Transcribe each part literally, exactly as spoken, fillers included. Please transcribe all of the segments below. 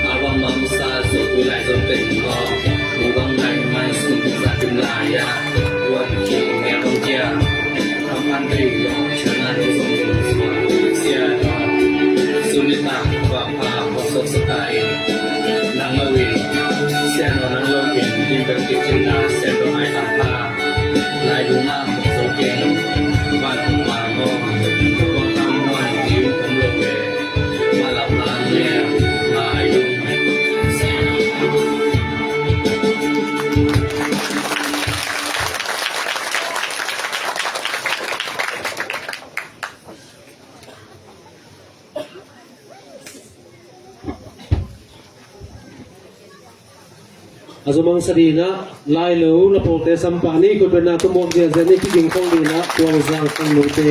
A bang bang sa zo tu lai zo teng ko. U bang lai mai sun tu sa tu lai ya. Wan ki nge bang kia. Kaman dei lo chana ni zo tu sa. Sia no. Sunita ba pa ko so sa tai. Nang lo win. Sia no nang lo win. Din bang ki chin na sia no ai ta pa. Lai du ma ko so ke. Wan tu ma ko. Wan tam wan ki u kom lo ke. A zumang sa dina, lai lo, la pote sampah ni, kut bena tumok zia zia ni, kiging kong dina, kuang zang kong nute.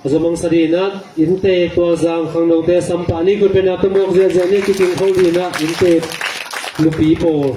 A zomang sa dihna innte Tualzang khangnote sampah ni kutpena tumawk ziahziah ni kiting kho dihna innte nupi pawl.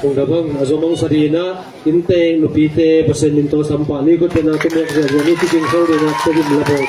Kong da bang a zom hong sa ding a, innte nupite Pasian min tawh sampah ni khutbetna tumawk ziahziah ni, Pi Ging Khol ding a Tedim la bawl.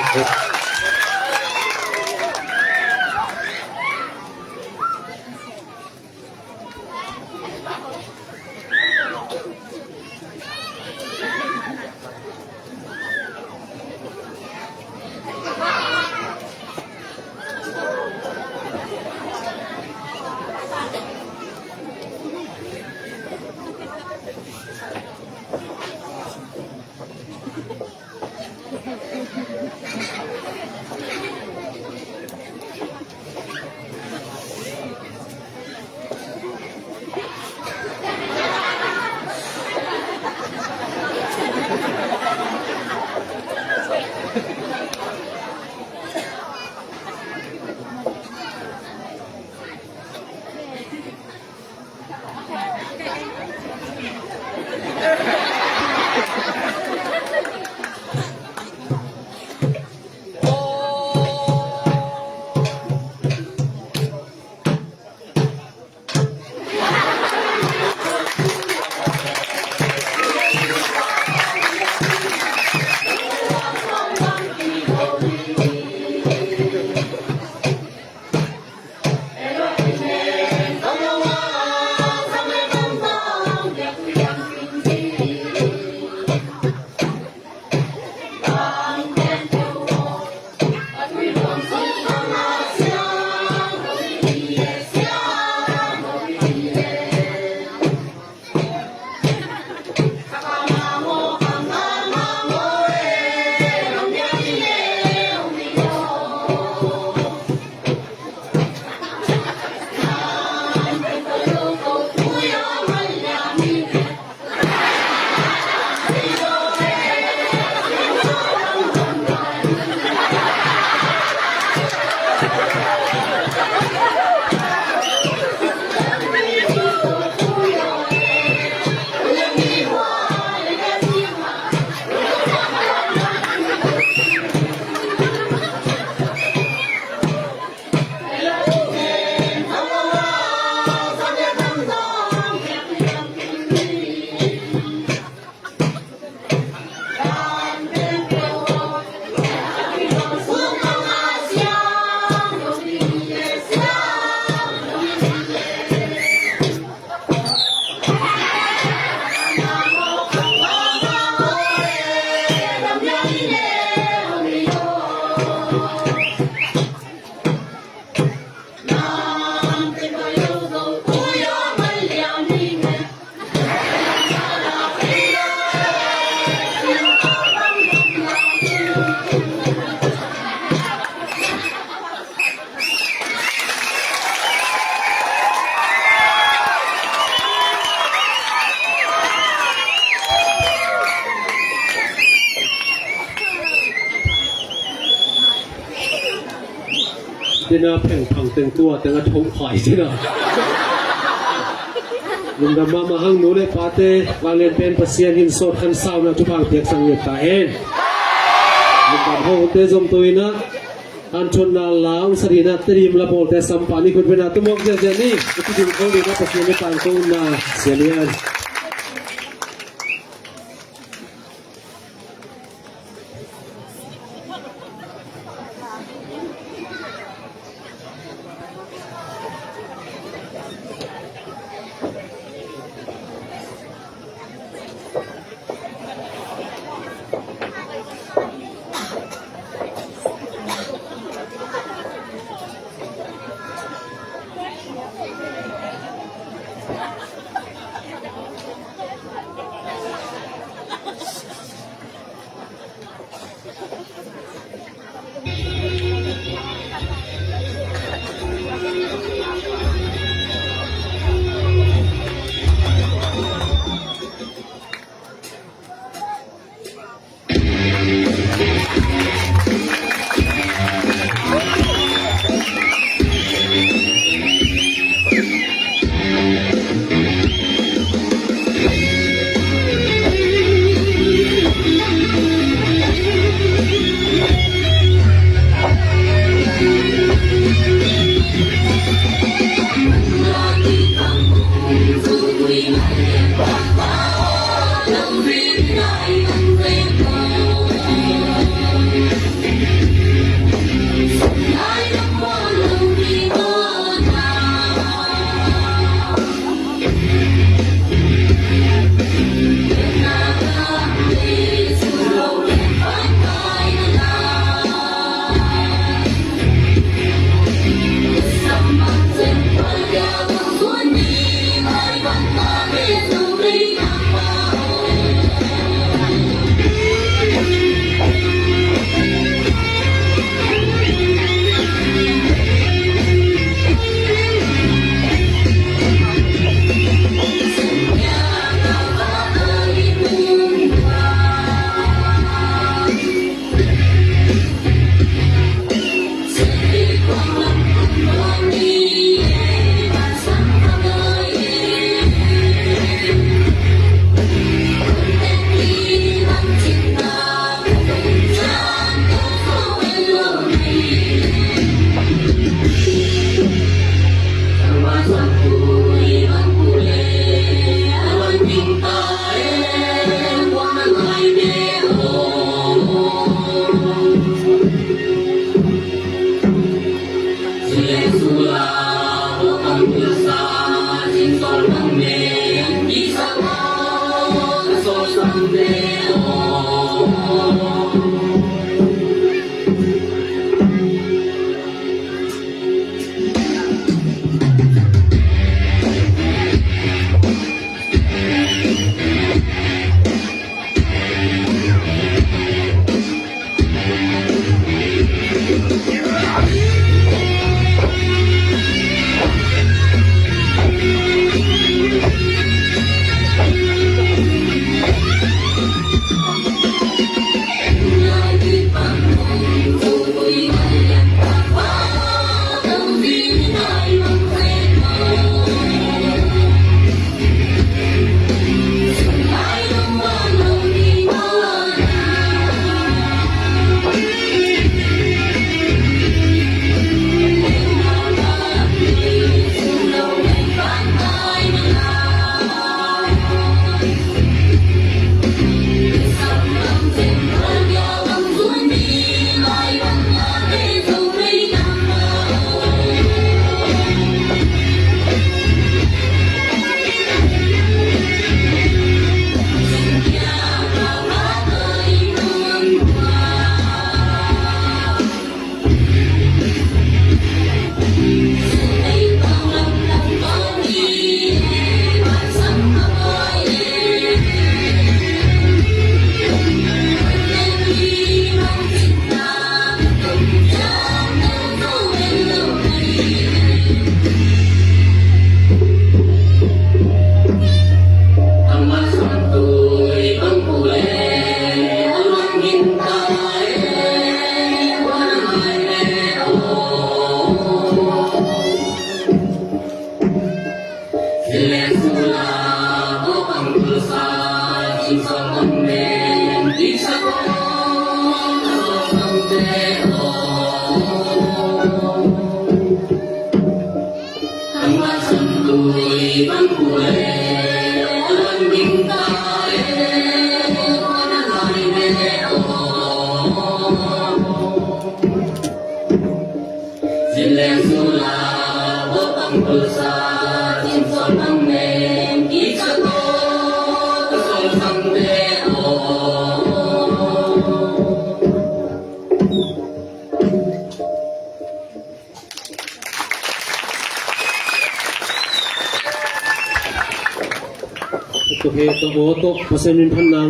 Tena phengphang teng tua teng a thong khai tena. Lungdam mahmah hang nu le pate, vanglian pen Pasian in sawt khan sauna thupha piak sang ngiat ta hen. Lungdam hang te zom tu ina, an thonna lau sa dina Tedim la bawlte sampah ni khutbetna tumawk ziahziah ni. Pi Ging Khol dina Pasian ni tangkona sian ni an. Tua hi, tua maw, tua Pasian min phatna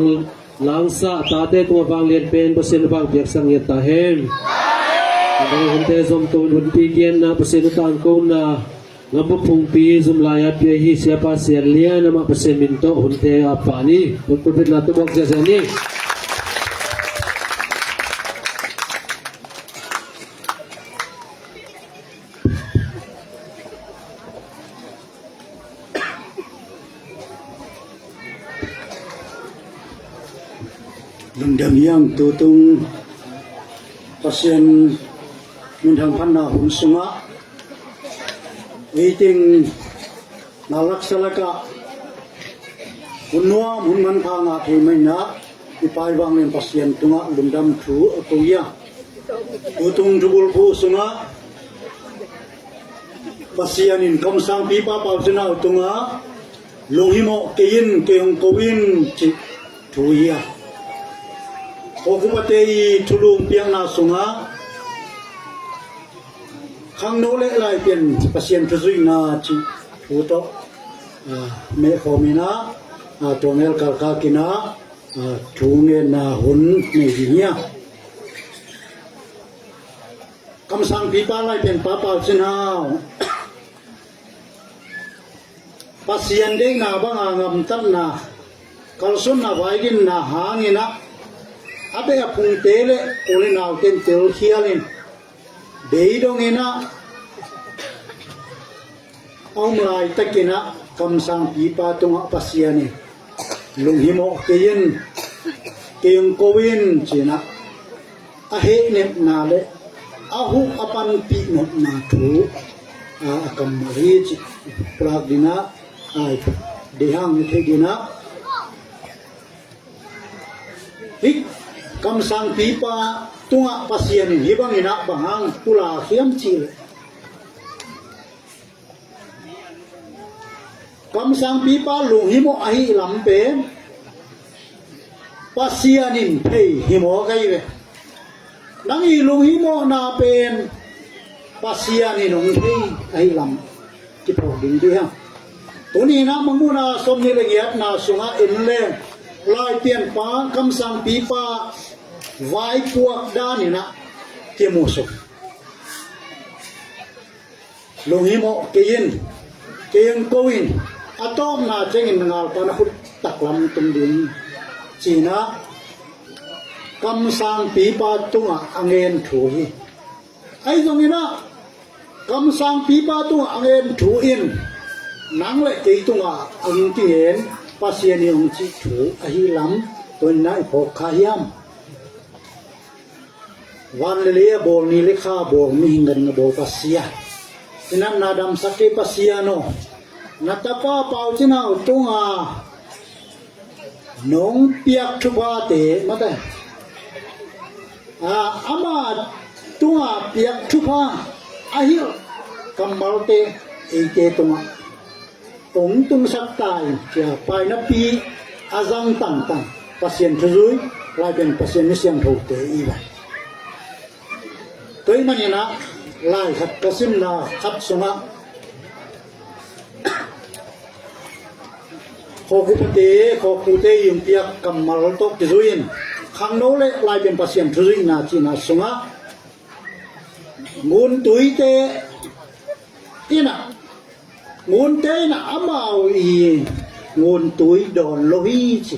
langsa, a tate tungah vanglian pen Pasian in vang piaksak ngiat ta hen. Hunte zom to, hunpi kiatna, Pasian a tangkona, Ngam Bup Phungpi zum lai-a pia hi, Siapa Sian Lian, amah Pasian min tawh hunte a pah ni. Pulpit na tumawk ziahziah ni. Lungdam hi ing. Tutung Pasian minthang phatna hun sungah, ei teng na laksa lakah hun nuam hun manpha ngah thei mah in ah, i Pa i vanglian Pasian tungah lungdam thu a ko hi a. Tutung thubulphuh sungah Pasian in kamsangpipa Pau Cin Hau tungah lunghimawh kei in, kei hong ko in cih thu hi a. Kawkupate i thulung piakna sungah khangno le laipian Pasian thuzuihna cih thu tawh, ah, mehkhawm in ah, ah, tuangel kalkak in ah, ah, thu ngenna hun nei ding hi a. Kamsangpipa laipianpa Pau Cin Hau Pasian deihna banga ngamtatna, kalsuanna, vaiginna hangin ah, a bei a phungte le u le naute in telkhial in, beidong in ah, a um laitakin ah kamsangpipa tungah Pasian in lunghimawh kei in, kei hong ko in ci-in ah, a hehnepna le a huh a panpih nopna thu, a, a kammal hi cih pulak ding ah, a, deihang i theih ding ah, hih kamsangpipa tungah Pasian in hih bangin ah bang hang pulak hiam cih leh, kamsangpipa lunghimawh ahih lam pen Pasian in thei himawh ahi ve. Nang i lunghimawhna pen Pasian in hong thei ahih lam kiphawk ding hi hang. Tuni-in ah Mangmuhna sawmnih le giatna sungah en leng Laipianpa kamsangpipa vaipuak danin ah kimusuh. Lunghimawh kei in, kei hong ko in, a tawpna ciangin na ngalpa na khut taklam tung ding, ci-in ah kamsangpipa tungah a ngen thu hi. Ahi zongin ah kamsangpipa tungah a ngen thu in nang le kei tungah a hong kingen Pasian in hong cih thu ahih lam tuni-in ah i phawk kha hiam? Van le lei a bawl, ni le kha a bawl, mihing ganhing a bawl Pasian, i natna damsak kei Pasian aw, na tapa Pau Cin Hau tunga nong piak thuphate, mate, a, ama tunga piak thupha a hilh kammalte eite tungah hong tungsak ta in, ci-a painapi a zang tangtang Pasian thuzui, Laipian Pasian mi siangthote i va. Tua ahih manin ah lai khat ka simna khat sungah khawkupate, khawkpute i hong piak kammal tawh kizui-in, khangno le Laipian Pasian thuzuihna cihna sungah nguntuite in ah, ngunte in ah amau i nguntui dawn lo hi, ci.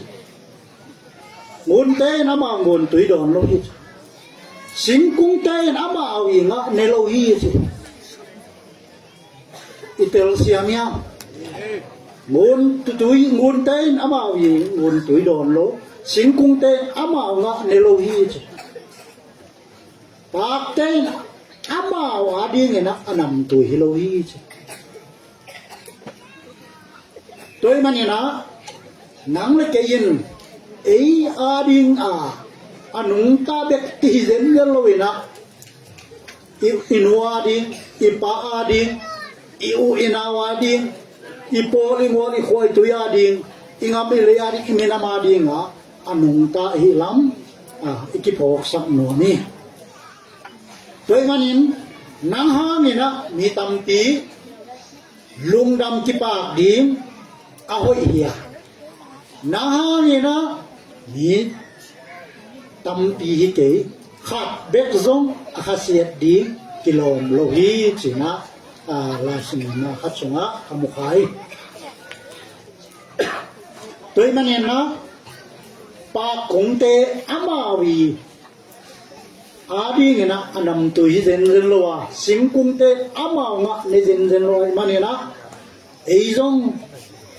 Ngunte in amau nguntui dawn lo hi, ci. Singkungte in amau i ngah ne lo hi, ci. I telsiam hiam? Ngun tutui, ngunte in amau i nguntui dawn lo, singkungte in amau ngah ne lo hi, ci. Pakte in amau adingin ah a namtui hi lo hi, ci. Tua ahih manin ah nang le kei in ei ading a, a nungta bek kihi zenzen lo in ah, i, i nu ading, i pa ading, i u i nau ading, i pawl i mual i khua i tui ading, i gam i lei ading, i minam ading ah a nungta ahih lam, a, i kiphawksak nuam hi. Tua ahih manin nang hangin ah mi tampi lungdam kipak ding a hoih hi a, nang hangin ah mi tampi hi kei, khat bek zong a khasiat ding kilawm lo hi, ci-in ah, a, Lai Siangtho khat sungah ka mu kha hi. Tua ahih manin ah pak kungte amau i adingin ah a namtui hi zenzen lo a, singkungte amau ngah ne zenzen lo ahih manin ah, ei zong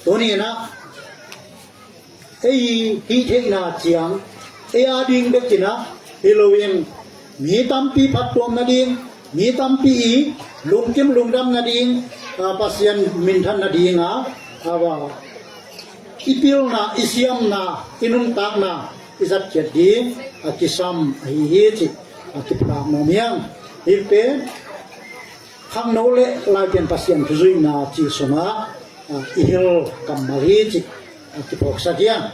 tuni-in ah ei hih theihna ciang ei ading bekin ah hi loin, mi tampi phattuam nading, mi tampi i lungkim lungdam nading, a, Pasian minthan nading a, a, i pilna, i siamna, i nuntakna i zatkhiat ding a kisam ahi hi, ci a kipulak nuam hi hang. Hih pen khangno le Laipian Pasian thuzuihna cih sungah, a, i hilh kammal hi, ci a kiphawksak hi hang.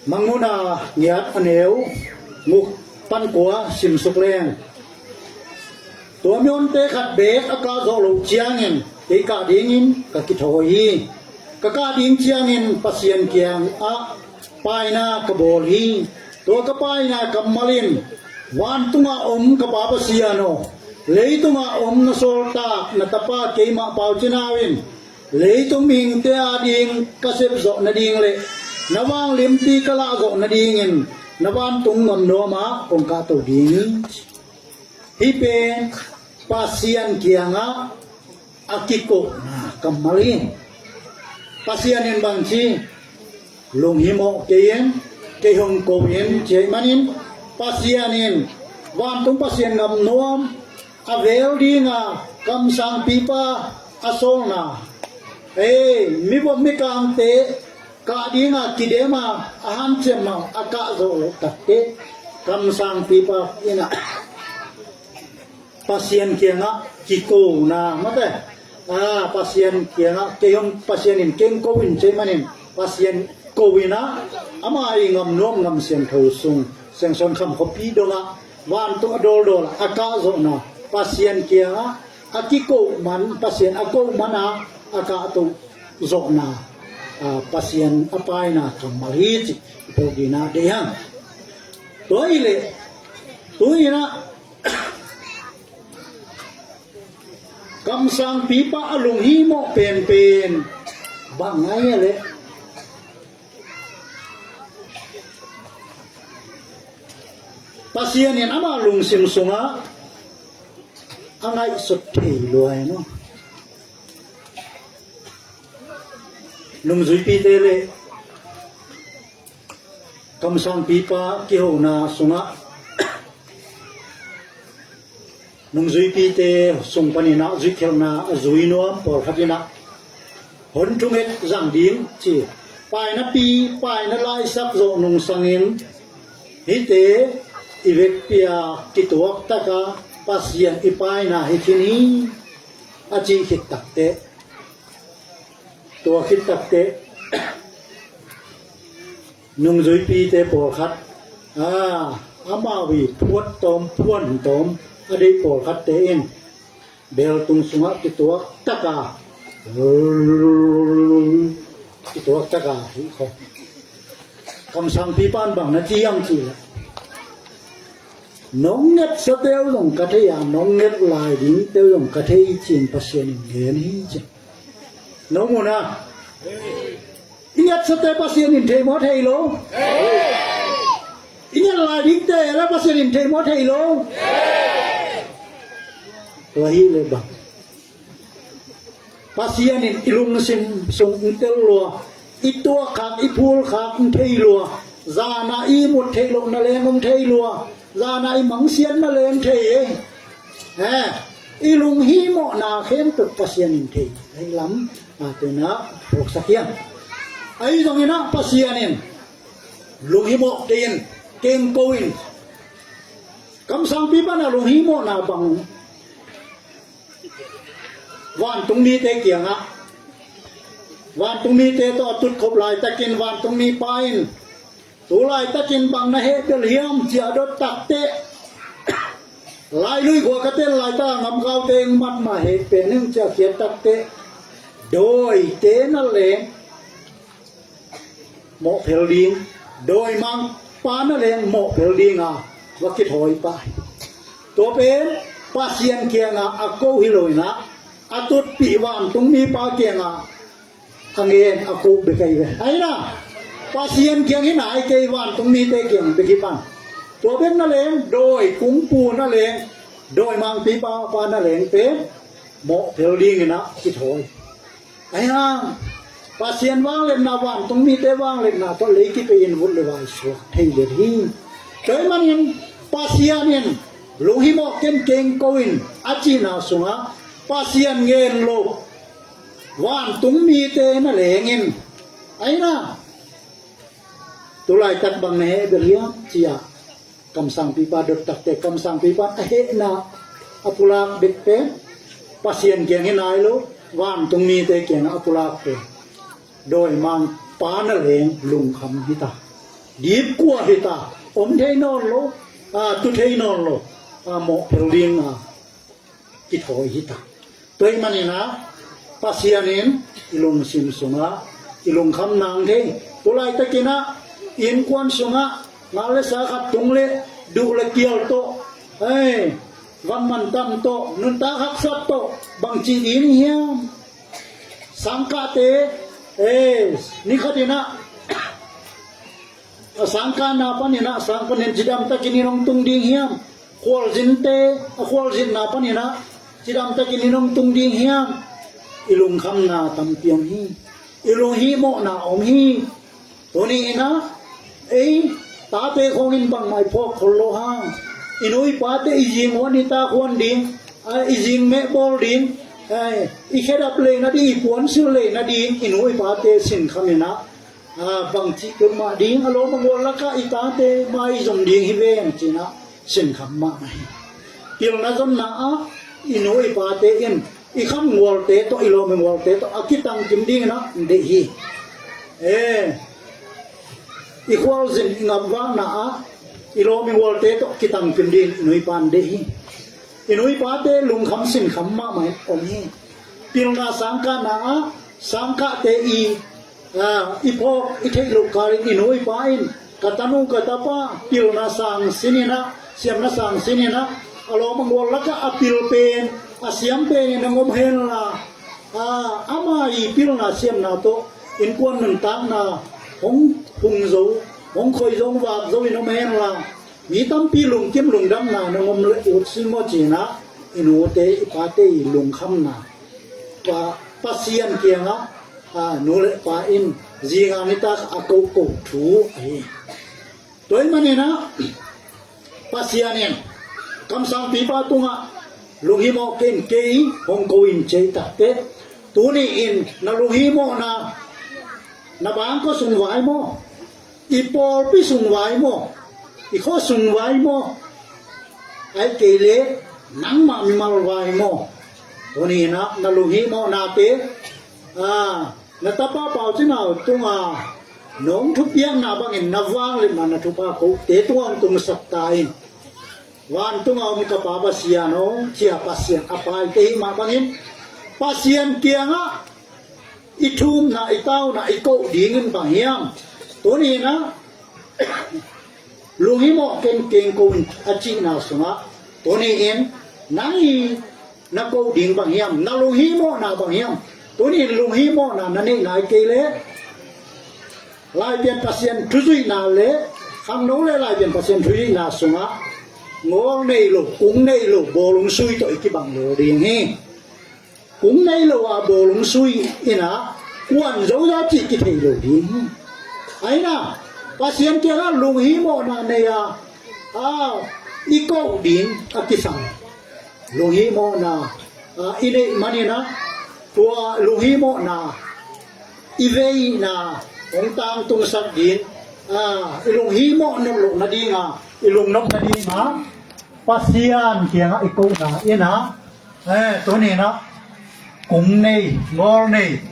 Mangmuhna giat a neu guk pan kua simsuk leng, tua mihonte khat beek a kah zawh loh ciangin kei kah dingin ka kithawi hi. Ka kah ding ciangin Pasian kiangah paina ka bawl hi. Tua ka paina kammal in, vantunga om ka Pa Pasian aw, leitunga om na sawltak na tapa keimah Pau Cin Hau in leitung mihingte ading ka sep zawh nading le na vanglianpi ka lah zawh nadingin na vantung gam nuamah kong kahto ding hi. Hih pen Pasian kiangah a kikohna kammal hi. Pasian in bang ci, lunghimawh kei in, kei hong ko in, ci ahih manin Pasian in, vantung Pasian gam nuam a vel dinga kamsangpipa a sawlna, ei, mivop mikangte kah dinga kidema a hanciam a kah zawh loh takteh kamsangpipa in ah Pasian kiangah kikona mate. Ah, Pasian kiangah kei hong Pasian in keng ko in cei manin Pasian ko inah ama i ngam nuam ngam siangtho sung Siangsawn Kham khuapi dongah vantung a dawldawl a kahzawhna Pasian kiangah a kiko man, Pasian a ko mana a kahto zawhna, ah, Pasian a paina kammal hi cih i phawk dingin ah deih hang. Tua hileh tu inah kamsangpipa a lunghimawh penpen bang ngai a leh Pasian in ama lungsim sungah a ngaihsut thei lua e maw? Nungzuipite le kamsangpipa kihona sungah nungzuipite sung paninah zuihkhelhna a zui nuam pawlkhat inah hon thunget zang ding ci. Painapi, paina laisak zawh nungsangin hihte i vekpi-a kituaktaka Pasian i paina hi khin hi a cih khit takteh, tua khit takteh nungzuipite pawlkhat, a, amau i phuat tawm, phuan tawm a deih pawlkhatte in beltung sungah kituaktaka, kituaktaka hi kho. Kamsangpipa in bang na ci hiam cih leh, nong ngetsate uh zong ka thei a, nong nget lai dingte uh zong ka thei ci-in Pasian in gen hi ci. Nong mu na? I ngetsate Pasian in thei maw thei lo? I nget lai dingte le Pasian in thei maw thei lo? Tua hi le bang, Pasian in i lungsim sung in tel lua, i tuahkhak i phulkhak in thei lua, zana i mut theih loh na leng hong thei lua, zana i mangsiat na leng thei ei. Eh, i lunghimawhna khempeuh Pasian in thei. Ahi lam, ah, tuna phawksak hiam? Ahi zonginah Pasian in lunghimawh kei in, kengko in, kamsangpipa in a lunghimawhna bang vantungmite kiangah, vantungmite tawh a tutkhop laitakin vantungmipa in tu laitakin bang na hehbel hiam ci-a dot takteh, lailui khua ka tel laitak a ngamkaute ing matmah hehpen ing ci-a khiat takteh, dawite na leng mawhphel ding, dawimangpa na leng mawhphel dinga va kithawi pah hi. Tua pen Pasian kiangah a ko hi lo inah a tutpih vantungmipa kiangah a ngen a ko bek ahi ve. Ahi na, Pasian kiang hi nai kei, vantungmite kiang bek hi pan. Tua bek na leng, dawi kungpu na leng, dawimangpipa pa na leng pen mawhphel dinginah kithawi. Ahi hang, Pasian vangliatna, vantungmite vangliatna tawh lei kipei in vut le vai suak thei let hi. Tua ahih manin Pasian in lunghimawh ken kengko in a cihna sungah Pasian ngen lo vantungmite na leng in, ahi na, tu laitak bang na hehbel hiam ci-a kamsangpipa dot takteh, kamsangpipa a hehna a pulak bek pen Pasian kiang hi nai lo, vantungmite kiangah a pulak pen dawimangpa na leng lungkham hi ta, dipkua hi ta, om thei nawn lo, a, tu thei nawn lo, a, mawhphel dinga kithawi hi ta. Tua ahih maninah Pasian in i lungsim sungah i lungkham nang thei. Tu laitakinah innkuan sungah ngal le sa khat tung le duh le kial tawh, ei, van mantam tawh, nuntak haksat tawh bangci ding hiam? Sangkahte, ei, nikhatinah a sangkahna paninah, sang panin cidamtakin in hong tung ding hiam? Khualzinte a khualzinna paninah cidamtakin in hong tung ding hiam? I lungkhamna tampi om hi. I lunghimawhna om hi. Tuni inah ei tate khawngin bangmah i phawk khol lo hang, i nu i pate i zing huan i tak huan ding, a, i zing mehbawl ding, a, i khedap lei nading, i puansilh lei nading i nu i pate sinkhaminah, a, bangci peuhmah ding, a lawm a gual lakah i tate mai zom ding hi ven cinah sinkham mahmah hi. Pilna zonna ah i nu i pate in i khamgualte tawh, i lawm i gualte tawh a kitangkim dingin ah deih hi. E, i khualzin i ngamvakna ah i lawm i gualte tawh kitangkim dingin i nu i pa in deih hi. I nu i pate lungkham sinkham mahmah in om hi. Pilna sangkahna ah sangkahte i, a, i phawk i theih loh kalin i nu i pa in, ka tanu ka tapa pilna sang sininah, siamna sang sininah, a lawm a gual lakah a pil pen, a siam pen in hong om henla, a, ama i pilna siamna tawh innkuan nuntakna hong hung zo, hong khoi zo, hong vak zo in om henla, mi tampi lungkim lungdamna nong om leh ut sing maw cinah, i nute i pate i lungkhamna, Pa, Pasian kiangah, a, nu le pa in zinga nitak a kohkoh thu ahi. Tua ahih maninah Pasian in kamsangpipa tungah lunghimawh kei in, kei hong ko in ci-a i takteh, tuni in na lunghimawhna na bangkua sung vai maw? I pawlpi sung vai maw? I khua sung vai maw? Ahih kei leh nangmah mimal vai maw? Tuni inah na lunghimawhnate, a, na tapa Pau Cin Hau tunga nong thupiakna bangin na vangliatna na thupha kohte tungah hong tungsak ta in. Vantunga om ka Pa Pasian aw, ci-a Pasian a paite hih mah bangin Pasian kiangah i thumna, i tauna, i koh dingin bang hiam? Tuni inah lunghimawh kei in, kei hong ko in a cihna sungah, tuni in nang i na koh ding bang hiam? Na lunghimawhna bang hiam? Tuni in lunghimawhna na neih nai kei leh Laipian Pasian thuzuihna le khangno le Laipian Pasian thuzuihna sungah ngawl nei lo, kung nei lo, bawlung sui tawh i kibang lel ding hi. Kung nei lo a bawlung sui inah kuan zo za cih kithei lo ding hi. Ahi inah Pasian kiangah lunghimawhna nei a, a, i koh ding a kisam lunghimawhna, a, i neih maninah tua lunghimawhna i veina hong tangtungsak ding, a, i lunghimawh nop loh nadinga, i lungnop nadinga Pasian kiangah i kohna inah, e, tuni inah kung nei, ngawl nei,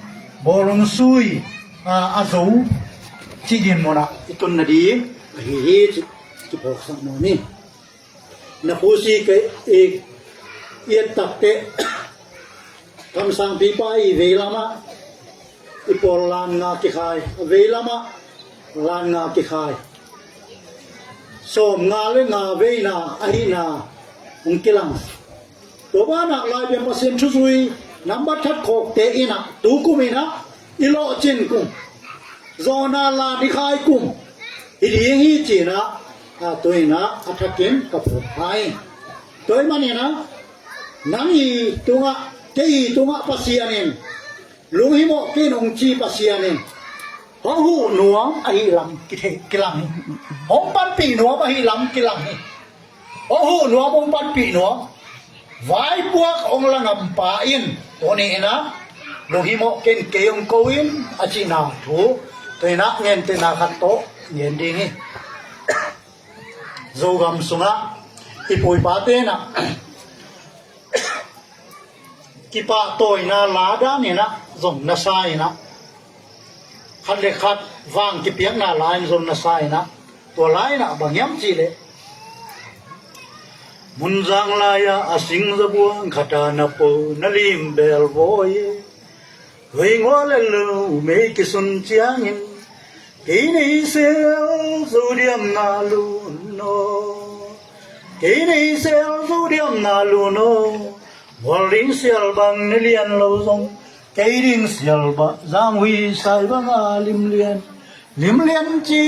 bawlung sui, a, a zo cih din munah i tun nading ahi hi, ci, kiphawksak nuam hi. Na phusi kei i, i et takteh kamsangpipa i veilamah i pawl lan nga kikhai, a veilamah lan nga kikhai. Sawm nga le nga veina ahihna hong kilang. Tua banah Laipian Pasian thuzui nambat khat khawkte inah tukum inah i lawhcin kum, zawhna lan i khai kum hi ding hi cinah, a, tua inah a thakin ka phawk hi. Tua ahih maninah nang i tungah, kei i tungah Pasian in lunghimawh kei in hong ci Pasian in hong huh nuam ahih lam kithei, kilang hi. Hong panpih nuam ahih lam kilang hi. Hong huh nuam, hong panpih nuam, vaipuak hong la ngampa in tuni inah lunghimawh kei in, kei hong ko in a cihna thu, tua inah gentehna khat tawh gen ding hi. Zogam sungah i pu i pate inah kipahtawina la dan inah zong na sa inah, khat le khat vang kipiakna la in zong na sa inah, tua la inah bang hiam cih leh, Munzang lai-ah a singzabuang khat a na po na lim belbawi e. Hoih ngawh le lo mei kisun ciangin, kei nei sel zo diam na lun aw. Kei nei sel zo diam na lun aw. Mual ding sial bang na lian lo zong, kei ding sial bang zanghui sai banga limlian, limlian ci,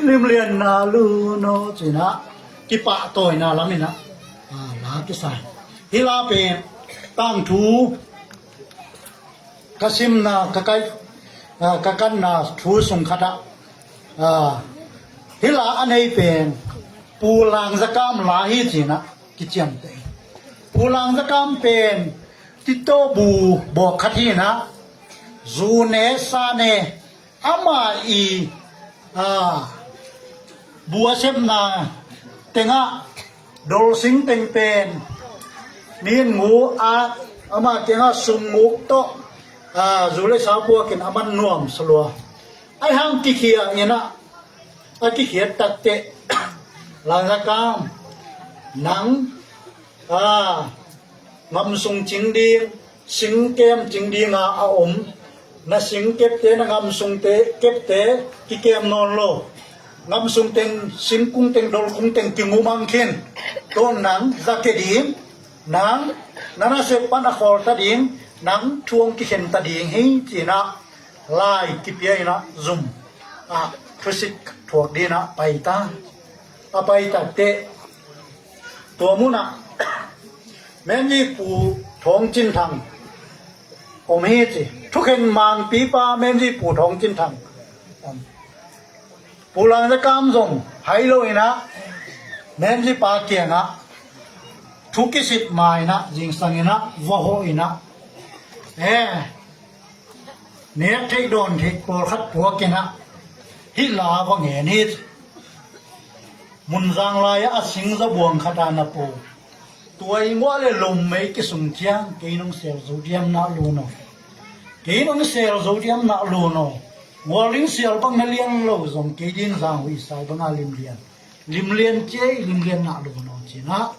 limlian na lun aw cinah kipahtawina lam inah, a, la kisai. Hih la pen tangthu ka simna, ka kai, a, ka kanna thu sung khatah, a, hih la a nei pen Pu Lang Za Kam la hi cinah kiciamteh hi. Pu Lang Za Kam pen Tito bu bawk khat hi inah, zu ne sa ne, ama i, a, bu a sepna tengah dolsing teng pen Min ngu a, ama kiangah sum nguk tawh, a, zu le sa puakin a man nuam salua. Ahi hang kikhia inah, a kikhiat takteh, Langzakam, nang, a, ngam sung cing ding, singkem cing dinga a om, na singkepte, na ngam sungte, kepte kikem nawn lo. Ngam sung teng, singkung teng, dolkung teng kingumang khin. Tuan nang za ke ding, nang na nasep pan a khawl ta ding, nang thu hong kikhen ta ding hi, ci-inah lai kipia inah zum, a, khuasit thuak dinah pai ta. A pai takteh, tua munah Menzi Pu Thawng Cin Thang om hi ci. Thukhen mangpipa Menzi Pu Thawng Cin Thang om. Pu Langzakam zong hai lo inah, Menzi pa kiangah thu kisit ma inah, zingsang inah, va hawh inah, eh, nek theih dawn theih pawlkhat puak inah, hih la va ngen hi. Munzang lai-ah a singza buang khat a na po, tua i nguah le lom mei kisung ciang, kei nong sel zo diam na lu no. Kei nong sel zo diam na lu no. Gualring sial bang na lian lo zong, kei ding zang huih sai banga limlian. Limlian ciai, limlian na lu no, ci-inah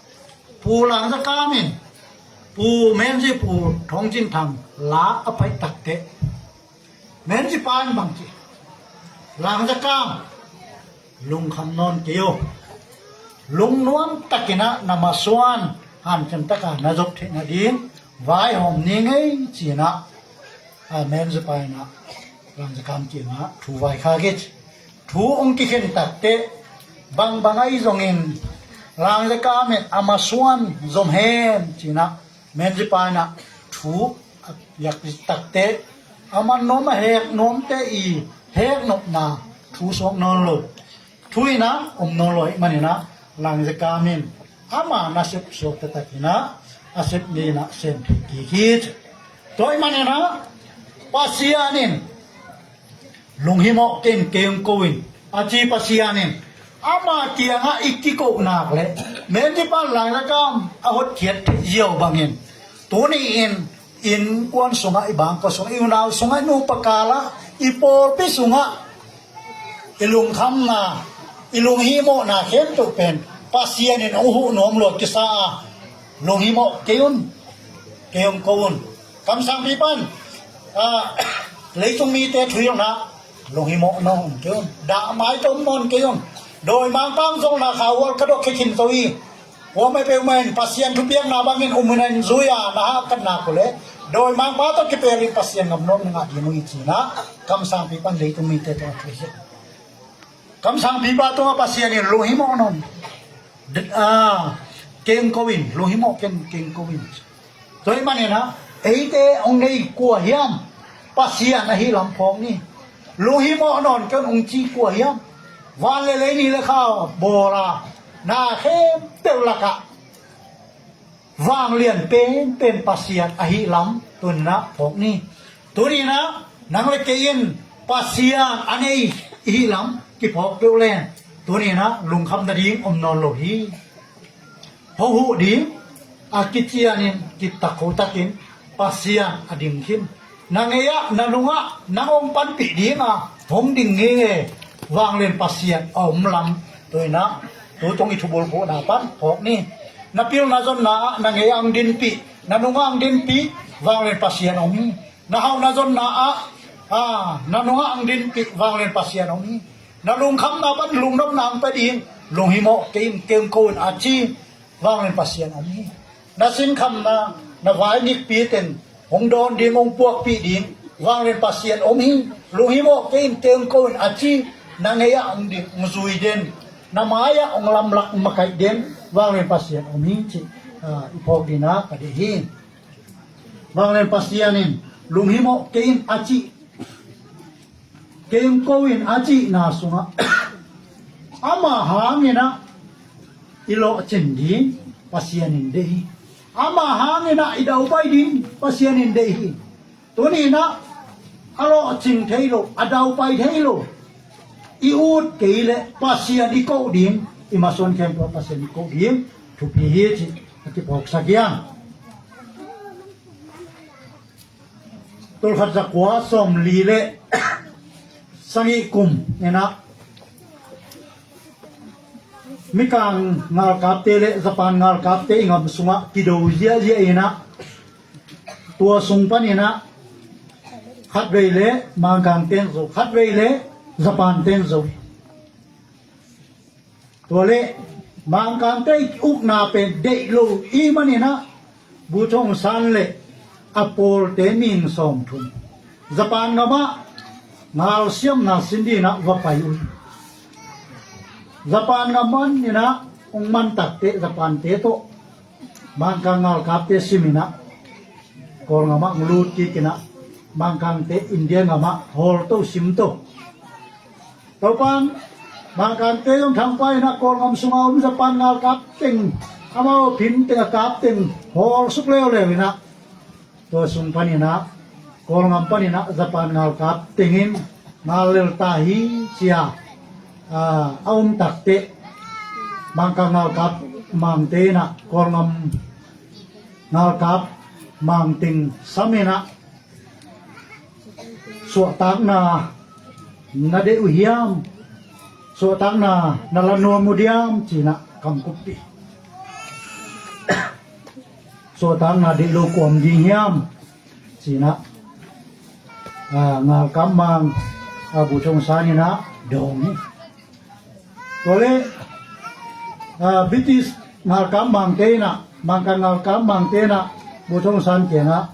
Pu Langzakam in Pu Menzi Pu Thawng Cin Thang la a pai takteh, Menzi pa in bang ci, Langzakam, lungkham nawn kei o. Lungnuam takinah na masuan hanciam taka na zop theih nading vaihawm ni ngei, ci-inah, a, Menzi pa inah Langzakam kiangah thu vaikhak hi ci. Thu hong kikhen takteh, bangbang ahi zongin Langzakam in a masuan zom hen, ci-inah Menzi pa inah thu a piak takteh, a man nuam a hek nuamte i hek nopna thu suak nawn lo. Thu inah om nawn lo ahih maninah, Langzakam in ama nasep suak taktak inah a sep ni inah sem thei kik hi ci. Tua ahih maninah Pasian in lunghimawh kei in, kei hong ko in, a ci Pasian in. Ama kiangah i kiko nak leh, Menzi pan Langzakam a hotkhiat theih ziau bangin, tuni-in innkuan sungah, i bangkua sungah, i unau sungah, i nupa kalah, i pawlpi sungah i lungkhamna, i lunghimawhna khempeuh pen Pasian in hong huh nuam lua kisa a, lunghimawh kei un, kei hong ko un. Kamsangpi pan, a, leitung mite thuhilhna, lunghimawh nawn kei un. Dah mai tawh om nawn kei un. Dawimangpa hong zolna kha hual ka dok khin zo hi. Kuamah peuhmah in Pasian thupiakna bangin um in, a in zui a na hahkat nak uh leh, dawimangpa tawh kipelin Pasian ngam nuam na ngah ding uh hi, ci-inah kamsangpi pan leitung mite tawh a thuhilh. Kamsangpipa tungah Pasian in lunghimawh nawn. Ah, kei hong ko in, lunghimawh kei in, kei hong ko in. Tua ahih maninah, eite hong nei kua hiam? Pasian ahih lam phawk ni. Lunghimawh nawn kei un hong ci kua hiam? Van le lei, ni le kha bawl a, na khempeuh lakah vanglian penpen Pasian ahih lam tuninah phawk ni. Tuninah nang le kei in Pasian a nei ihih lam kiphawk peuh leng, tuninah lungkham nading om nawn lo hi. Hohuh ding, a kicianin kitak hotakin Pasian a ding khin. Na ngei-ah, na nungah nang hong panpih dinga hong ding ngei e, vanglian Pasian a om lam. Tuinah tutung i thubulphuhna pan phawk ni. Na pilna zonna ah na ngei-ah hong dinpih, na nungah hong dinpih, vanglian Pasian a om hi. Na hauhna zonna ah, a, na nungah hong dinpih, vanglian Pasian a om hi. Na lungkhamna pan lungnopna hong pia ding, lunghimawh kei in, kei hong ko in a ci, vanglian Pasian a om hi. Na sinkhamna, na vai nikpi teng hong dawn ding, hong puakpih ding, vanglian Pasian a om hi. Lunghimawh kei in, kei hong ko in a ci, na ngei-ah hong ding, hong zui den, na mai-ah hong lamlak, hong makaih den, vanglian Pasian a om hi, ci, a, i phawk dingah ka deih hi. Vanglian Pasian in lunghimawh kei in a cih, kei hong ko in a cihna sungah ama hanginah i lawhcin ding Pasian in deih hi. Ama hanginah i daupai ding Pasian in deih hi. Tuninah a lawhcing thei lo, a daupai thei lo i ut kei leh Pasian i koh ding, i masuan khempeuh Pasian i koh ding thupi hi, cih a kiphawksak hi hang. Tulkhat zakua sawmli le sagih kum inah Mikang ngalkapte le Japan ngalkapte i ngam sungah kido ziahziah inah tua sung paninah khatvei le Mangkang ten zo, khatvei le Japan ten zo. Tua le Mangkangte i ukna pen deih lo i maninah Bu Thong San le a pawlte ming sawmthum Japan ngamah ngalsiamna sin dinah va pai uh. Japan ngam maninah hong man takteh Japante tawh Mangkang ngalkapte siminah Kawlngamah hong lut kikinah Mangkangte India ngamah hawlto simto. Topan Mangkangte zong thangpa inah Kawlngam sunga om Japan ngalkap teng amau phin teng a kap teng hawlsuk leuleu inah tua sung paninah Kawlngam paninah Japan ngalkap tengin ngal lel ta hi cia a om takteh Mangkang ngalkap mangte inah Kawlngam ngalkap mangteng saminah suahtakna na deih uh hiam? Suahtakna na la nuam uh diam? Cinah kamkuppih. Suahtakna deih lo kuam ding hiam? Cinah ngalkap mang Bu Thong San inah dawng hi. Tua le British ngalkap mangte inah Mangkang ngalkap mangte inah Bu Thong San kiangah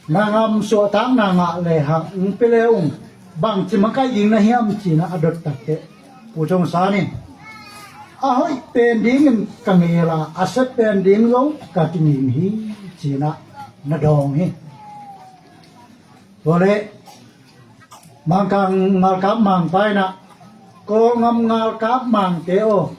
na ngam suahtakna ngah lehang hong pia le ung bangci makaih ding na hiam cinah a dot takteh Bu Thong San in a hoih pen dingin ka ngel a a sia pen ding zong ka kinging hi cinah na dawng hi. Tua le Mangkang ngalkap mangpa inah Kawlngam ngalkap mangte aw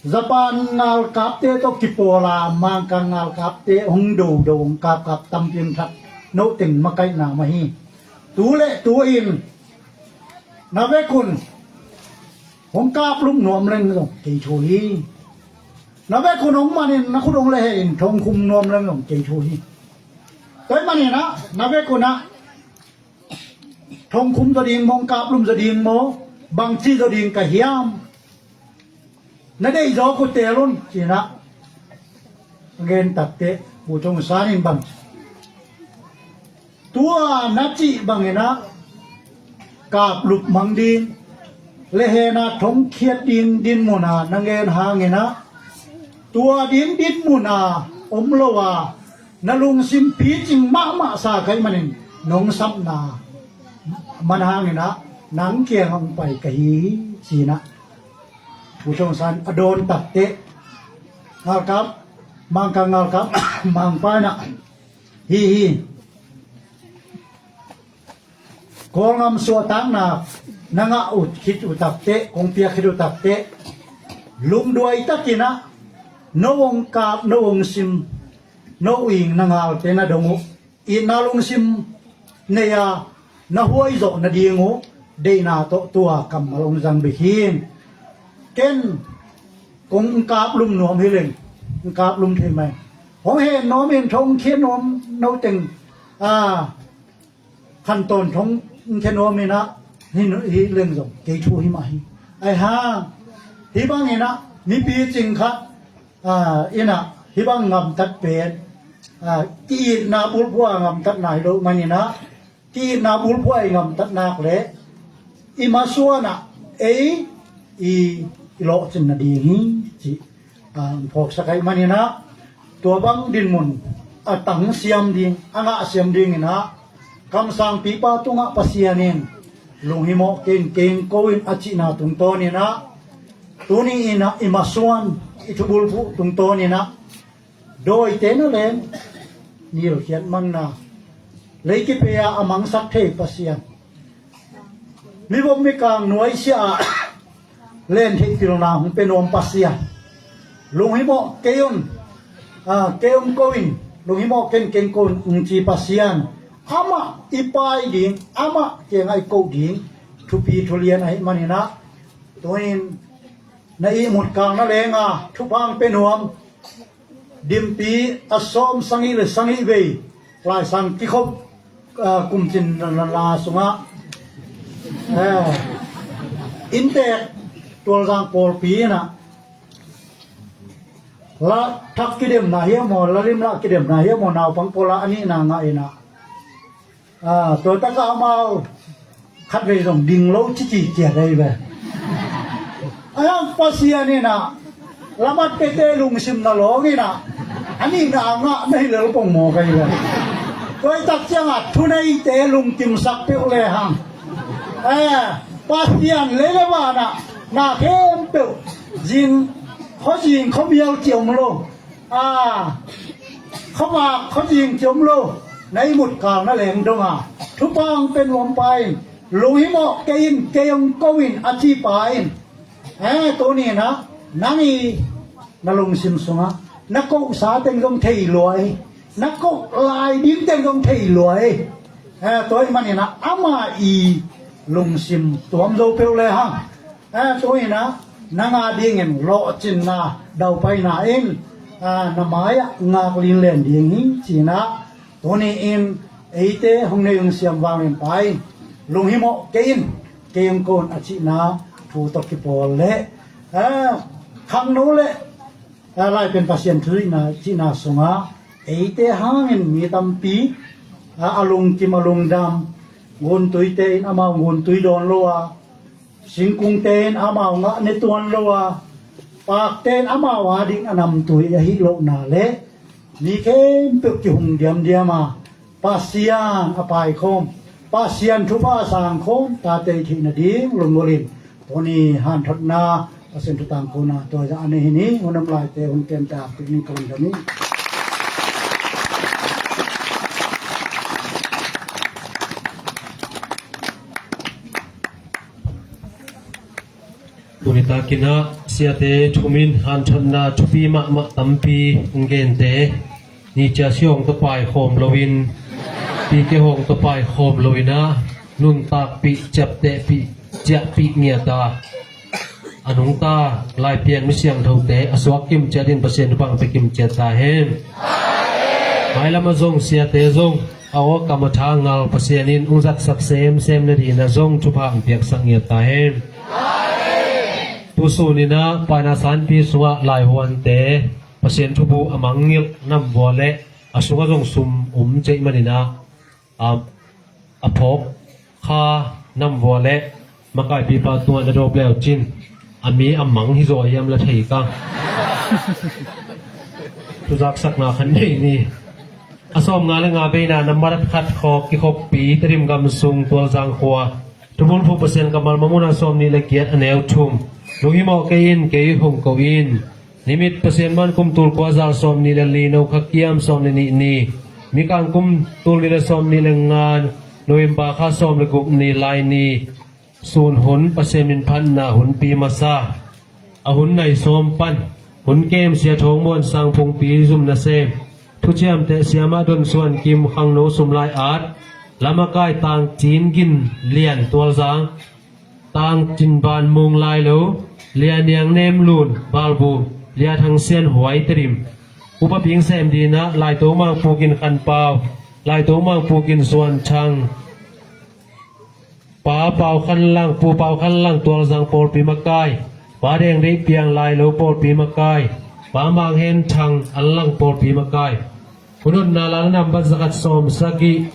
Japan ngalkapte tawh kipawla Mangkang ngalkapte hong dodo hong kapkap tampi hong that nohteng makaihna mah hi. Tu le tu in na vekun hong kaplup nuam leng zong kei thu hi. Na vekun hong manin na khut hong lehehin thongkhum nuam leng zong kei thu hi. Tua hih maninah na vekunah thongkhum zaw ding maw hong kaplum zaw ding maw bangci zaw ding ka hiam? Na deih zaw kut teel un cinah a gen takteh Bu Thong San in bang tua na cih banginah kaplup mang ding lehena thongkhiat ding dinmuna na ngen hanginah tua ding dinmuna om lo a na lungsim picing mahmah sa ka hih manin nong sapna man hanginah nang kiangah hong pai ka hi hi cinah Bu Thong San a dawn takteh ngalkap Mangkang ngalkap mangpa inah hi hi. Kawlngam suahtakna na ngah uh khit uh takteh kong piak khit uh takteh lungduai takinah no hong kap no hong sim no uing na ngalte na dong uh itna lungsim nei a na huaizawh nading uh deihna tawh tua kammal hong zang bek hi. Ken kong kaplum nuam hi leng kaplum thei mai hong hen nuam in thongkhia nuam no teng a khantawn thongkhia nuam inah hi leng zong kei thu hi mah hi. Ai hang hih banginah mipi cing khat inah hih bang ngamtat pen ki-itna bulphuh a ngamtatna hi lo maninah ki-itna bulphuh a i ngamtatnak le i masuanah ei i lawhcin nading hi cih phawksak ahih maninah tua bang dinmun a tangsiam ding a ngahsiam dinginah kamsangpipa tungah Pasian in lunghimawh kei in kei in ko in a cihna tungtawninah tuni inah i masuan i thubulphuh tungtawninah dawite na leng nilkhiat manna lei kipe a a mangsak thei Pasian mivop mikang nuaisia ah len theih pilna hong pia nuam Pasian lunghimawh kei un kei un ko in lunghimawh kei in kei in ko in hong ci Pasian amah i pai ding amah kiangah i koh ding thupi thulian ahih maninah tuin na ihmut kang na lenga thupha hong pia nuam dimpi a sawm sagih le sagih vei Laisan kikhop, ah, kumcin na, na, na sungah, eh, inntek Tualzang pawlpi inah la thak kidemna hiam maw, la limlah kidemna hiam maw, naupang pawlah a nihna ngah inah, ah, tua takah amau khatvei zong ding lo cici ciat ahi ve. A hiang Pasian inah lamat tete lungsim na lawng inah a nihna ngah na hi lel pongmawk ahi ve. Tua i tak ciangah thuneite lungkimsak peuh lehang, eh, Pasian lei le vanah na khempeuh zing, khuazing khuamial ci om lo. Ah, khuavak khuazing ci om lo, na ihmut kal na leng dong a, thupha hong pia nuam pa in, lunghimawh kei in, kei hong ko in a ci pa in, eh, tuni inah nang i na lungsim sungah na kohsa teng zong thei lua hi, na koh lai ding teng zong thei lua hi. Eh, tua ahih maninah ama i lungsim tuam zo peuh lehang, eh, tu inah nang a dingin lawhcinna daupaina in, ah, na mai-ah ngak linlen ding hi ci-inah tuni-in eite hong nei hong siam vangin pa in lunghimawh kei in, kei hong ko in a cihna thu tawh kipawl leh, ah, khangno le, ah, Laipen Pasian thu cihna, cihna sungah eite hangin mi tampi, ah, a lungkim a lungdam, nguntuite in amau nguntui dawn lo a, singkungte in amau ngah ne tuan lo a, pakte in amau ading a namtui ahih lohna le mi khempeuh kihum diamdiam a, Pasian a paikhawm, Pasian thupha a sangkhawm tate i theih nading lunggulhin tuni hanthotna, Pasian thu tangkona tua zah a nei hi ni. Hun om laite hun kemte a pik ni ka lungdam hi. Tuni takinah siate thumin hanthotna thupi mahmah tampi hong gente, ni cia si hong tapai khawm loin, pike hong tapai khawm loinah nuntakpih, ciaptehpih, ciahpih ngiata a nungta Laipian mi siangthote a suak kimciat in Pasian thupha pia kimciat ta hen. Mailamah zong siate zong a awkam a tha ngal Pasian in hong zatsak semsem nadinah zong thupha hong piaksak ngiat ta hen. Tusuninah paina sanpi sungah laihuante Pasian thubu a mangngilh namvua le a sungah zong sum um ceih maninah a, a phawk kha namvua le makaipipa tungah na dawp leucin a mi a mang hi zaw hiam la thei ka. Thuzaksakna khan nei ni. A sawmnga le nga beina nambat khat khawk kikhoppi Tedim gam sung Tualzang khua. Thubulphuh Pasian kammal mangmuna sawmnih le giat a neu thum. Lunghimawh kei in, kei hong ko in. Nimit Pasian man kum tul kua za sawmnih le li, Nokha kiam sawm le nih ni. Mikang kum tul nih le sawmnih le nga, November kha sawm le guk ni, Lai ni. Sun hun Pasian min phatna hunpi masa. A hun nai sawm pan hun kem Sia Thawng Muan Sang Phungpi zum nasem. Thuciamteh Siamah Don Suan Kim, khangno sumlai at. Lamakai Tang Cin Gin Lian Tualzang. Tang Cin Ban Mung Lailo, Lia Niang Nem Lun Balbu, Lia Thang Sian Huai Tedim. Upa Ping Sem Dina, Laito Mang Pu Gin Khan Pau, Laito Mang Pu Gin Suan Thang. Pa Pau Khan Lang, Pu Pau Khan Lang Tualzang pawlpi makai. Pa Deng Dei Piang Lailo pawlpi makai. Pa Mang Hen Thang An Lang pawlpi makai. Hun hotna la nambat zakhat sawm sagih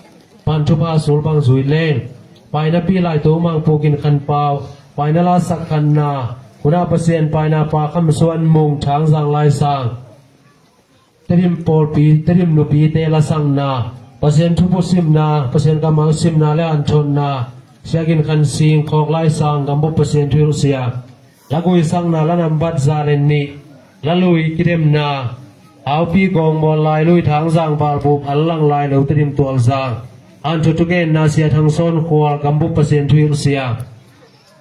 pan thupha sulbang zui leng. Paina pi Laito Mang Pu Gin Khan Pau. Paina la sak khanna. Hunah Pasian paina pa Kham Suan Mung Thang Zang Lai Sang. Tedim pawlpi, Tedim nupite la sakna. Pasian thupu simna, Pasian kammal simna le anthotna. Sia Gin Khan Sing Khawk Lai Sang, Gambup Pasian thuhilh sia. La gui sakna la nambat za le nih. La lui kidemna. Haupi Gawngmawl Lailui Thangzang Valbup Allang Lailo Tedim Tualzang. Anthut thugenna Sia Thang Sawn Khual Gambup Pasian thuhilh sia.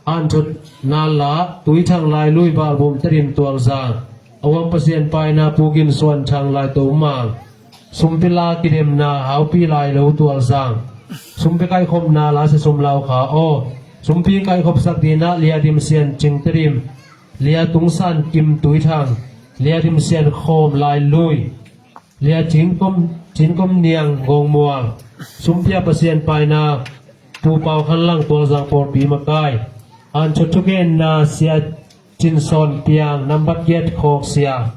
Anthutna la Tuithang Lailui Valbup Tedim Tualzang. A uang Pasian paina Pu Gin Suan Thang Laito Mang. Sumpi la kidemna Haupi Lailo Tualzang. Sumpi kaihkhopna la Sia Sum Lau Kha aw. Sumpi kaihkhopsak dina Lia Dim Sian Cing Tedim. Lia Tung San Kim Tuithang. Lia Dim Sian Khawm Lailui. Lia Cing Kom Cin Kom Niang Gawngmual, Sumpia Pasian Paina Pu Pau Khan Lang Tualzang Pawlpi makai, An Thut Thugenna Sia Cin Sawn Piang, nambat giat khawk sia,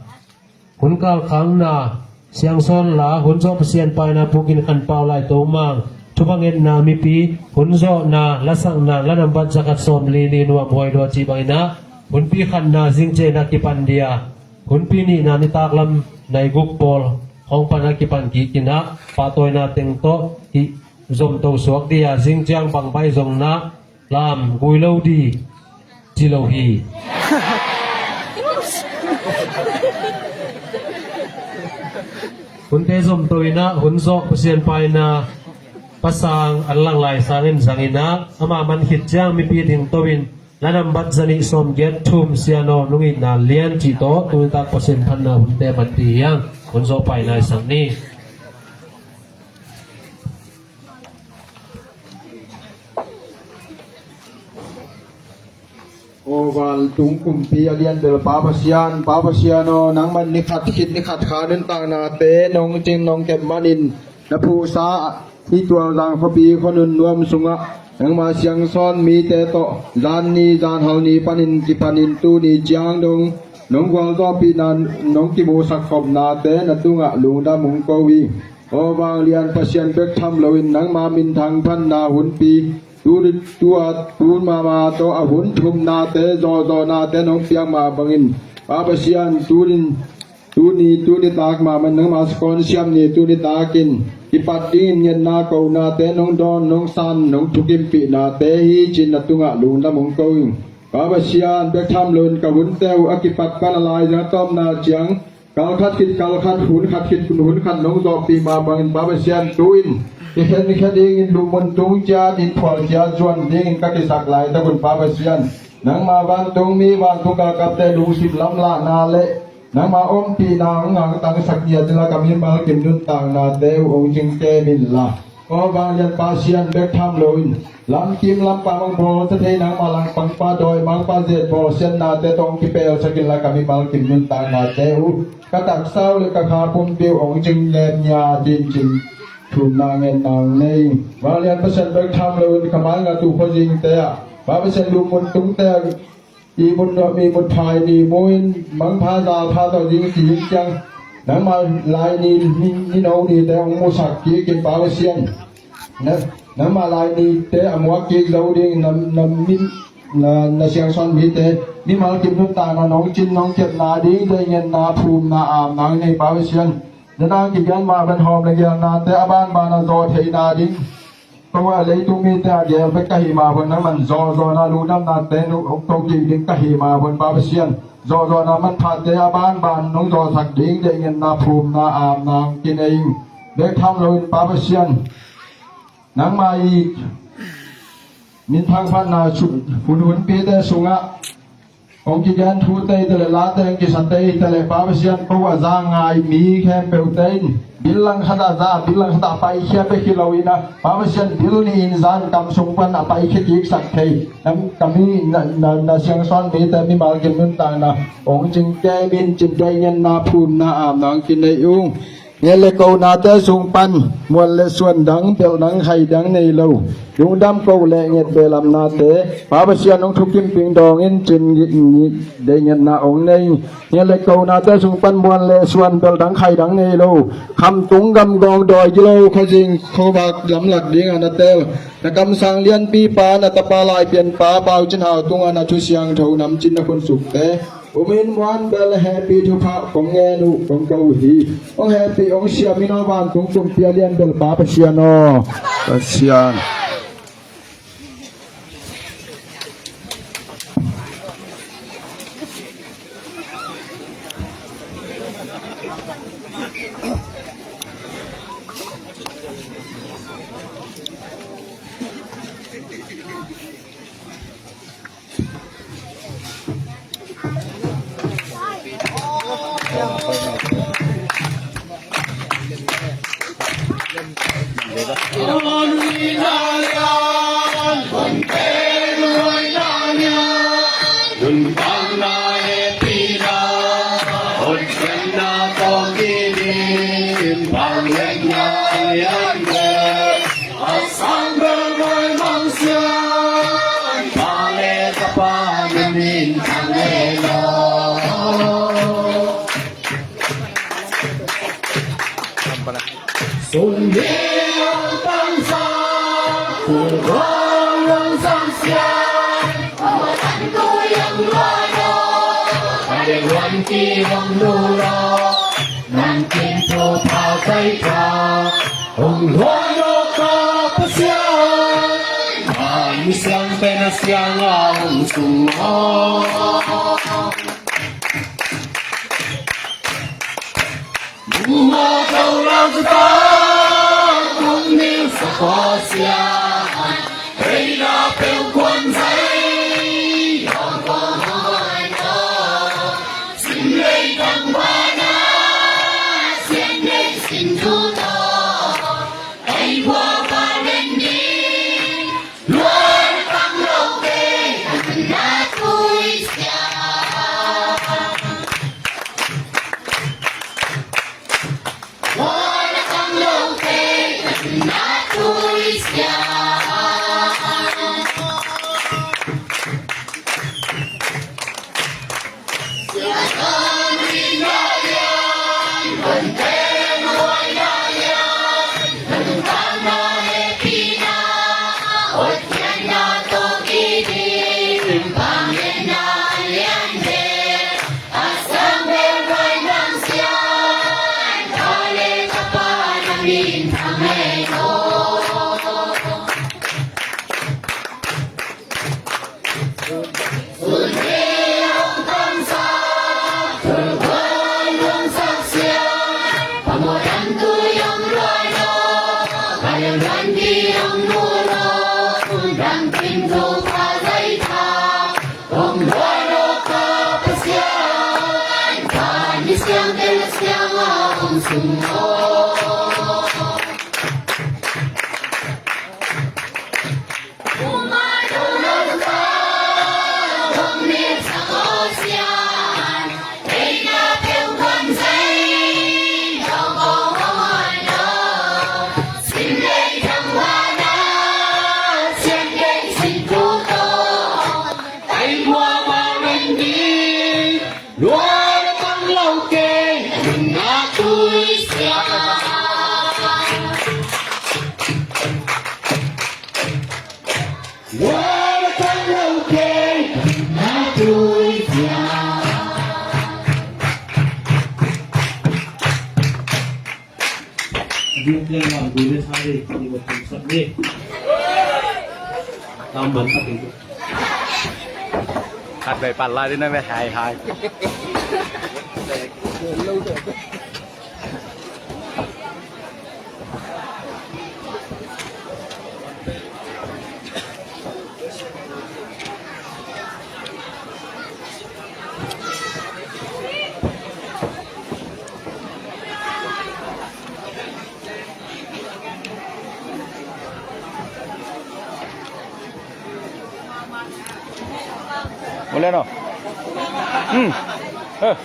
hun kalkhangna Siang Sawn La, hun zawh Pasian Paina Pu Gin Khan Pau Lai Tomang, thupha ngetna mipi, hun zawhna, lasakna, la nambat zakhat sawmli ni Nuam Huai Dua ci bangin ah, hunpi khatna Zingcian a kipan dia, hunpi nihna nitak lam nai guk pawl khawng pan a kipan kik in ah, pahtawina teng tawh i zomto suak dia, zingciang bang bai zong na lam gui lo di ci lo hi. Hunte zomto in ah, hun zawh Pasian Paina Pa Sang An Lang Lai Sang in zang in ah, ama man khit ciang mipi dingto in, la nambat zanih sawmgiat thum Sia Naw Nung It Na Lian cih tawh, tunitak Pasian phatna hunte man dih hi hang. Hun zawh paina i sak ni. Aw vantung kumpi a lian bel Pa Pasian, Pa Pasian aw, nangman ni khat khit ni khat kha nuntaknate nong cing nong kep manin, na phuhsa hih Tualzang khuapi khuanun nuam sungah nangma siangsawn mite tawh zan ni zan hal ni panin kipanin tuni ciang dong nong gualzawhpihna, nong kimuhsak khopnate na tungah lungdam hong ko hi. Aw vanglian Pasian bek tham loin nangma minthang phatna hunpi, tu, tu a tun mahmah tawh a hun thumnate, zawhzawhnate nong piak mah bangin, Pa Pasian, tunin, tuni, tuni tak mahmah nangma sakawn siam ni tuni takin kipat dingin ngetna konate nong dawn, nong san, nong thukimpih nate hi ci-in na tungah lungdam hong ko ing. Pa Pasian bek tham loin ka hunte uh a kipat pan a laizang a tawpna ciang, kal khat khit kal khat, hun khat khit hun khat nong zawhpih mah bangin Pa Pasian, tu-in i khenkhe dingin lupmun tung ciat, in phual ciat zuan dingin ka kisak laitak un Pa Pasian, nangma vantungmi, vantung galkapte lungsim lamlahna le nangma ompihna hong hangtangsak ni a cila ka mimal kim nuntaknate uh hong cingkem inla, aw vanglian Pasian bek tham loin lamkim lampa mang bawlsia thei nangma langpangpa dawimangpa zet bawlsiatnate tawh hong kipelsak inla, ka mimal kim nuntaknate uh, ka taksa uh le ka kha pumpi uh hong cingkem ni a, ci-in cin thumna ngetna hong nei. Vanglian Pasian bek tham loin ka mai ngat uh khuazingte ah, Pa Pasian, lupmun tungte ah, i mun nuam i mun phai ni mu-in mangpha zalpha tawh ding ci ding ciang, nangma lai ni, ni, ni no nite hong musak kik in Pa Pasian, na, nangma lai nite a muak kik zo ding na, na min, na, na siangsawn mite mimal kim nuntakna nong cin nong kepna ding deihngetna phumna amna hong nei Pa Pasian. Na nang kigen mah ban hawm le gelnate a banban a zaw theihna ding, tua leitung mite a gel bek ka hih mah bang nangman zawhzawhna lungdamnate nong tokik ding ka hih mah bang Pa Pasian, zawhzawhna manphate a banban nong zawhsak ding deihngetna phumna amna hong kinei ing. Bek tham loin Pa Pasian, nangma i minthang phatna su-, hun hunpite sungah hong kigen thute hi ta leh, late hong kisate hi ta leh, Pa Pasian, ko a za ngai mi khempeuhte in bil langkhat ah za, bil langkhat ah paikhia bek hi loin ah, Pa Pasian, bil nih in zan kam sung pan a paikhia kiksak thei na, ka mi, na, na, na siangsawn mite mimal kim nuntakna hong cingkem in ci-in deihngetna phumna amna hong kinei ung. Nget le konate sung pan muan le suan dang, belh dang, khai dang nei lo, lungdam koh le nget behlapnate Pa Pasian hong thukimpih dawng in ci-in deihngetna hong nei. Nget le konate sung pan muan le suan, belh dang, khai dang nei lo, khamtung gamgawng dawi gilo, khuazing khuavak lamlak dingah na tel, na kamsang lianpipa, na tapa laipianpa Pau Cin Hau tungah na thu siangtho namcin na khonsukte um in muan bel hehpih thupha kong ngen uh kong ko uh hi. Hong hehpih hong siam in aw vantung kumpi a lian bel Pa Pasian aw. Pasian. Ena tawh kidim pang lekna liante, a sang bel mai mang sian Pa le Tapa na min thang e law. Sun biang tangsa, kul guang luang sang siang, a wa tan ko yang lua do, a dek luan ki bang lu lo, nang kin tu pa kai ka, hong lua do ka Pasian, a mi siang pen a siang a hong sung lo. Mawtaw lau sa ta, kong nil sa kawsia. Hei na peu kuan zai, kong kong hoi no. Sim lei tang bana, sian lei sin tu to. Hei bua ba len di, luan tang lo ke, na tui sia. Luan tang lo ke, na tui sia. Luan tang lo ke, na tui sia. Ding tiang lam gui le sa ding, ni mo tum sak ding. Tam man tak ding. Khat vei pan lai ding na ve, hai, hai. Boleh no? Hmm. Eh.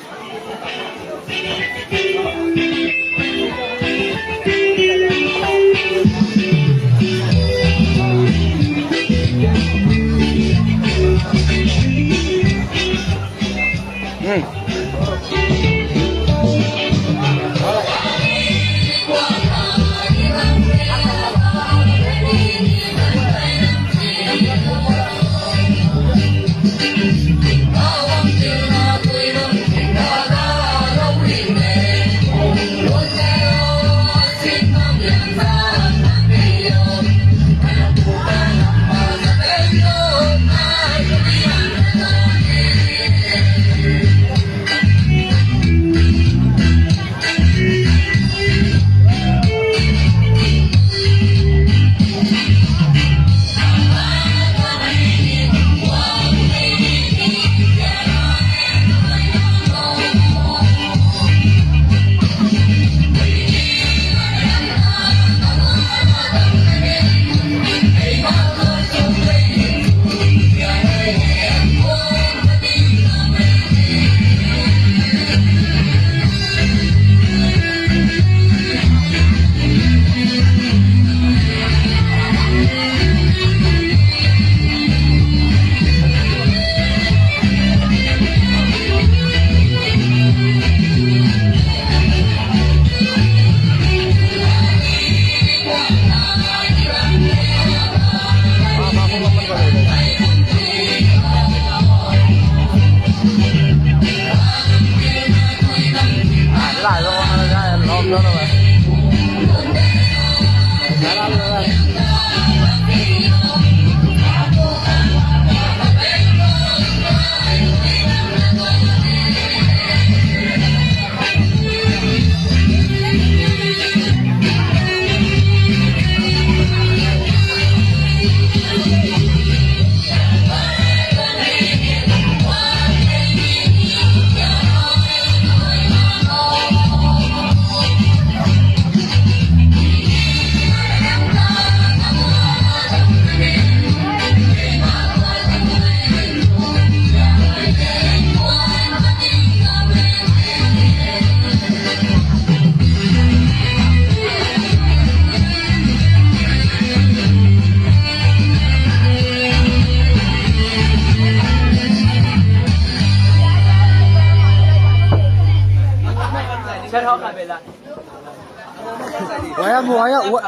Huai ham, huai ham, huai,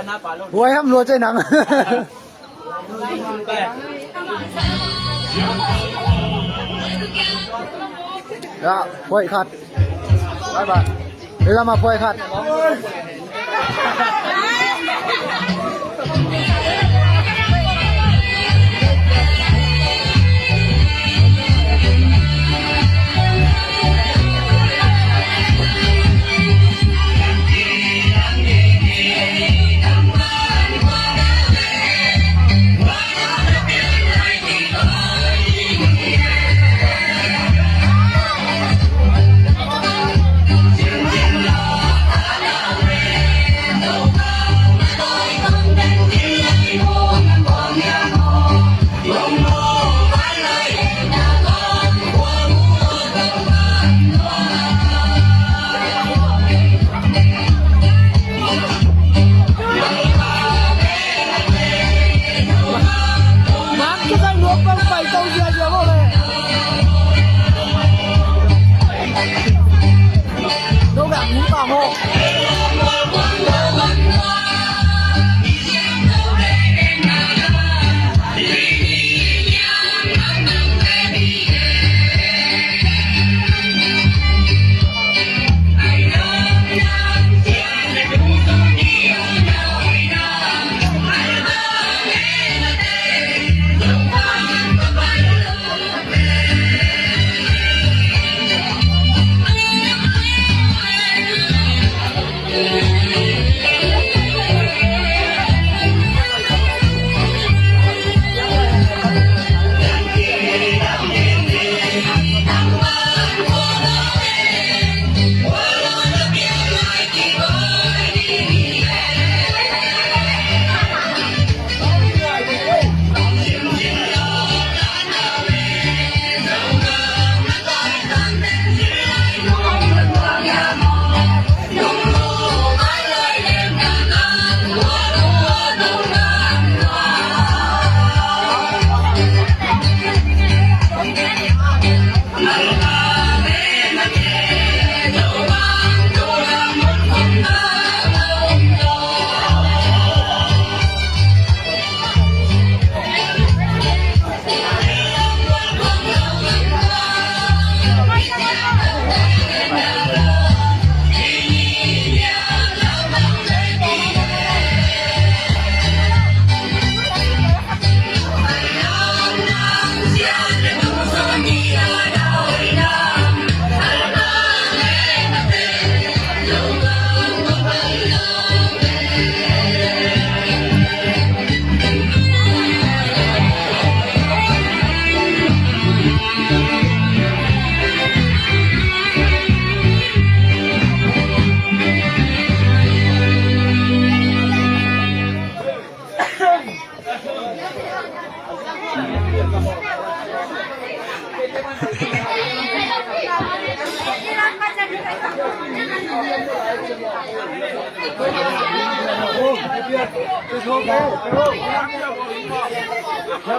huai ham lua cai nang. Ya, point khat. Bye bye. Ila ma point khat.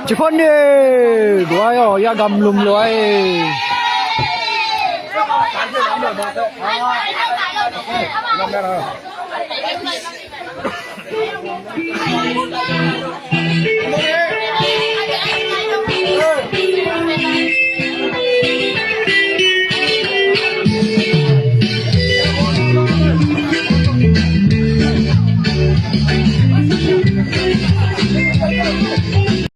Ci phone ni, duai aw, ya gamlum luai.